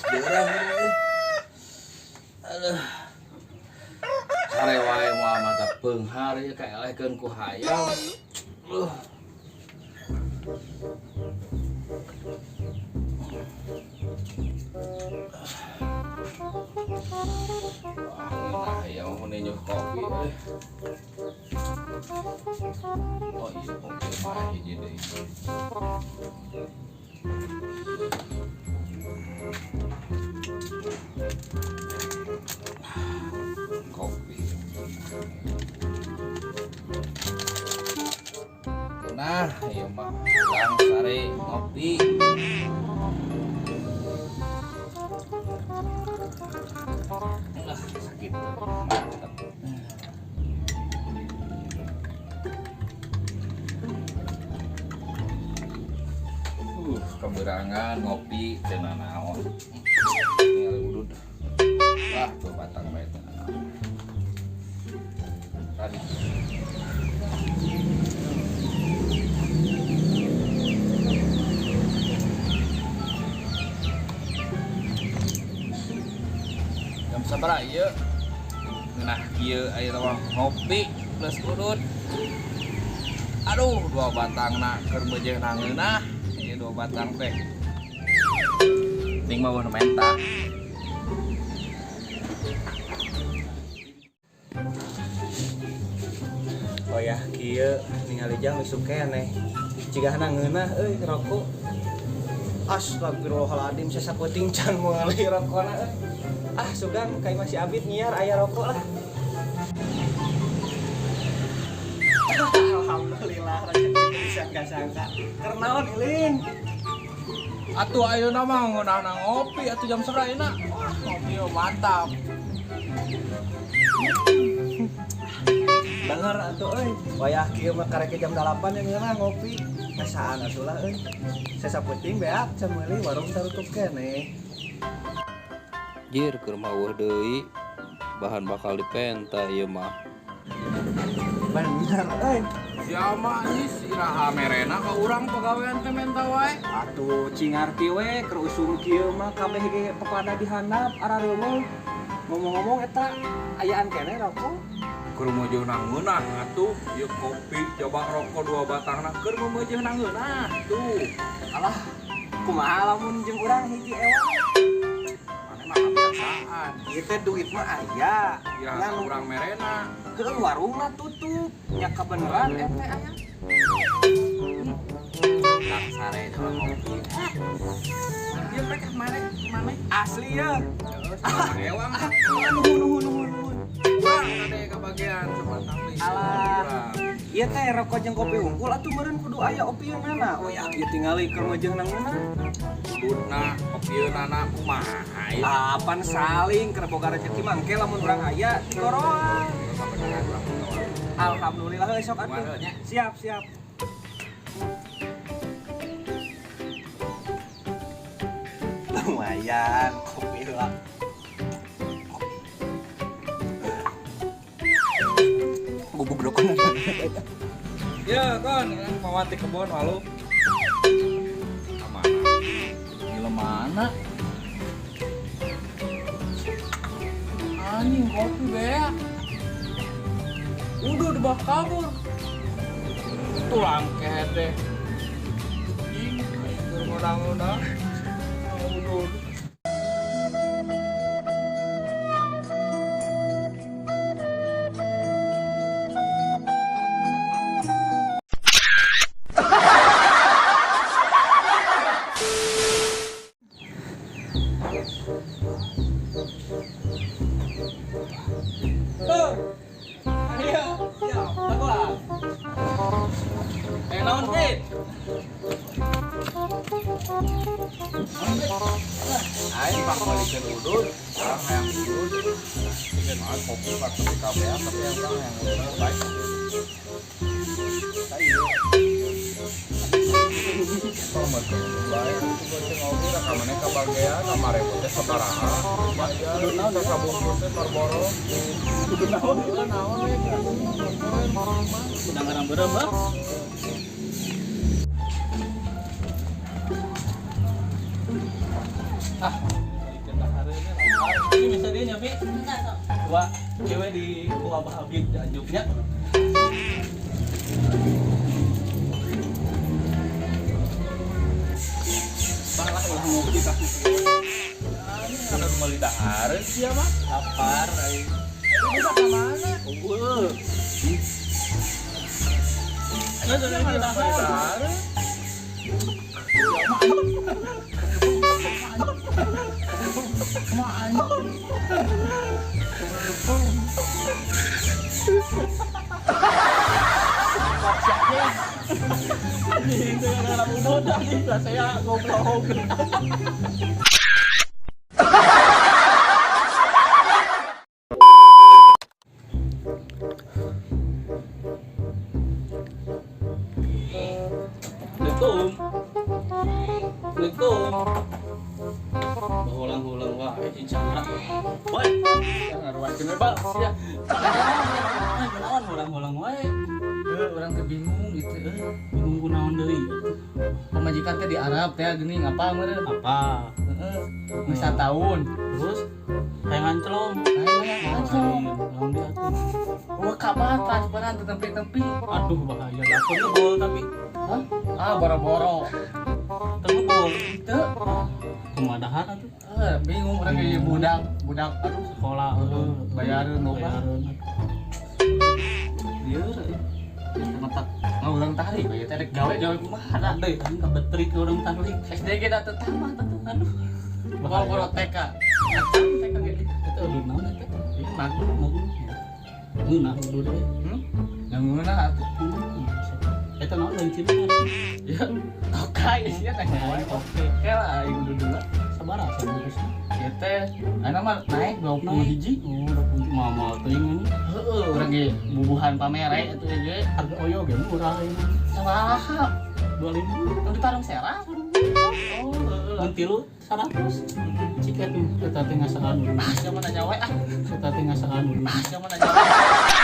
Beurang euy. Aduh. Sare wae moal mata peunghar ieu kaelehkeun ku hayam. Wah, ngeunah ieu mah mun ninyuh kopi euy. Oh iya, kopi mah hiji deui. Kopi. Nah, ieu mah urang sare ngopi. Ah, sakit. Mantap. Keberangan ngopi teu nanaon. Tinggal udud. Wah, tuh batang bae teu nanaon. Tadi. Jam sabaraha ieu? Ngeunah kieu aya mah ngopi plus udud. Aduh, dua batangna keur meujeuhna ngeunah. Ieu dua batang teh. Ning mah nu menta. Oh ya, kieu ningali jam isuk keneh. Cigahna ngeunah euy rokok. Astagfirullahaladzim, sasaputing can meuli rokona euy. Ah, sugan kai masih abid nyiar aya rokok lah. Alhamdulillah rezeki disangka-sangka. Keur naon Ilin? Atuh ayeuna mah ngeunahna ngopi atuh jam sabaraha ayeuna? Wah, ngopi mah mantap. Bener atuh euy. Wayah kieu mah karek jam 8 yang ngeunah ngopi. Ngasaan atuh lah euy. Sasaputing beak can meuli warung tarutup keneh. Jir keur mah eueuh deui. Bahan bakal dipenta ieu mah. Bener euy. Siapa anjis iraha merena ka urang pagawean teh menta wae. Atuh cing ngarti we keur usum kieu mah kabeh ge pepada dihandap arareumeuh. Ngomong-ngomong eta ayaan keneh rokok. Keur meujeuhna ngeunah atuh ieu kopi coba rokok dua batangna keur meujeuhna ngeunah tuh. Alah, kumaha lamun jeung urang hiji ewang? Mane mah kebiasaan. Ieu teh duit mah aya. Ya Ngan urang merena. Heueuh warungna tutup. Nya kabeneran eta aya. Kang sare coba ngopi. Ieu teh ka mane? Mane? Asli ya. Ewang. Nuhun nuhun nuhun nuhun. Urang kade kabagian sebatang deui. Alah. Ieu teh rokok jeung kopi unggul atuh meureun kudu aya opieunana. Oh ya, ieu tingali keur meujeuhna ngeunah. Ududna opieunana kumaha ieu? Apan saling keur boga rezeki mah engke lamun urang aya tigoroan. Alhamdulillah heuh sok atuh. Siap, siap. Lumayan kopi lah. Bubuk rokok. Ya kon, mawati kebon walu. Kamana? Gila mana? Anjing kopi beak. Udah dibawa kabur. Tulang kehe teh. Anjing, keur ngundang-undang. Udah. Tuh. Ayo, siap, lakukan. Naon, Pit? Aing pak meulikeun udud, urang hayang udud. Bikin mah kopi pak kopi kabean tapi yang urang hayang udud baik. Tong meukeun bae itu bocah ngopi rakamannya kabagean 5.000 teh sabaraha. Bayar naon sabungkus teh torborong. Kudu naon? Kudu naon we Udah ngarang beureum, Bang. Ah, balikin dahareun lapar. Ini bisa dia nyapi. Dua cewek di ku Abah Abid anjuknya. Balah ulah ngopi ka kieu. Ini ada meuli dahareun sia mah. Lapar aing. Ini ka mana? Unggul. Ini ada meuli dahareun. Anjing teh gara udud anjing saya goblok. Assalamualaikum. Assalamualaikum. Bahulang-hulang wae cicara. Woi, Ngaruakeun we bal sia. kunaon hulang-hulang wae. Urang teh bingung gitu euy. Bingung kunaon deui. Pamajikan teh di Arab teh geuning apa meureun? Apa? Heeh. Geus sataun. Terus hayang nganclong. Hayang nganclong. Naon dia atuh? Wah, kabar transferan teu tempi-tempi. Aduh bahaya. Aku ngebol tapi Hah? Ah, boro-boro. teu ngebol. Teu. Kumaha dahar atuh? Bingung urang ge budak, budak aduh Sekolah heuh, bayareun loba. Bayareun. Lieur euy. Mata ngaulang tarik we teh rek gawe-gawe kumaha da. Ada kan kabetrik urang tarik. SD ge da teu tamat atuh. Aduh. Boro-boro TK. TK ge. Eta udud naon eta? Ini magu. Magu. Ngeunah udud euy. Hmm? Yang ngeunah atuh. Eta naon leuncina? Ya, tokai sia nanya wae. Oke. Kela aing udud dulu. Sabaraha sabungkusna? Ieu teh ayeuna mah naik 20 hiji. Oh, 20 mama teuing ini. Heeh, urang ge bubuhan pamere atuh ge. Harga oyo ge murah ieu mah. Sabaraha? 25. Tong di Parung Serang. Oh, heeh. Mun tilu 100. Cik atuh eta teh ngasaan. Ah, siapa nanya wae ah. Eta teh ngasaan. Ah, siapa nanya wae.